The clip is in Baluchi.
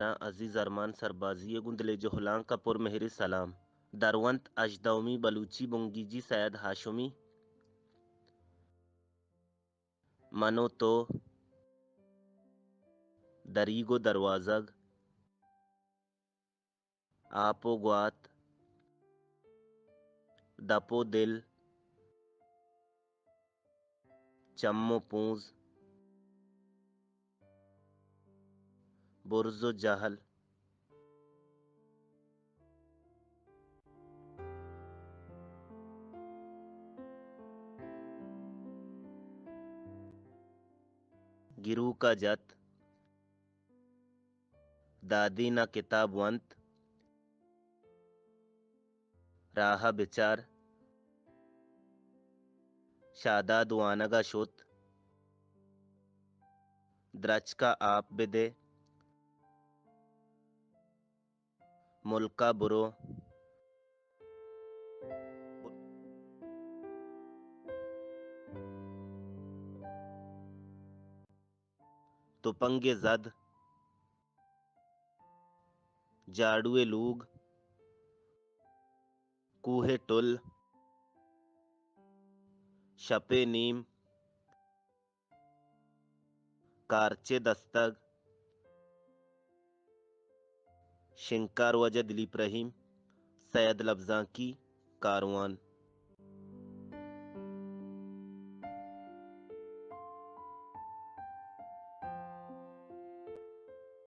عزیز ارمان سربازی ءِ گوں دل ءِ جہلانک ءَ پر مہریں سلام۔ درونت ہژدہمی بلوچی بنگیجی سید ہاشمی۔ من ءُ تو، دریگ ءُ دروازگ، آپ ءُ گوات، دپ ءُ دل، چم ءُ پونز، برز ءُ جہل۔ گروک ءَ جت، دادین ءَ کتاب ونت، راہ ءَ بچار، شاداد وانگ ءَ شت، درچک ءَ آپ بدے، ملک ءَ برو۔ تپنگ ءِ زد، جاڑو ءِ لوگ، کوہ ءِ ٹل، شپ ءِ نیم، کارچ ءِ دستگ، شنگکار واجہ دلیپ رحیم، سید لبزانکی کاروان۔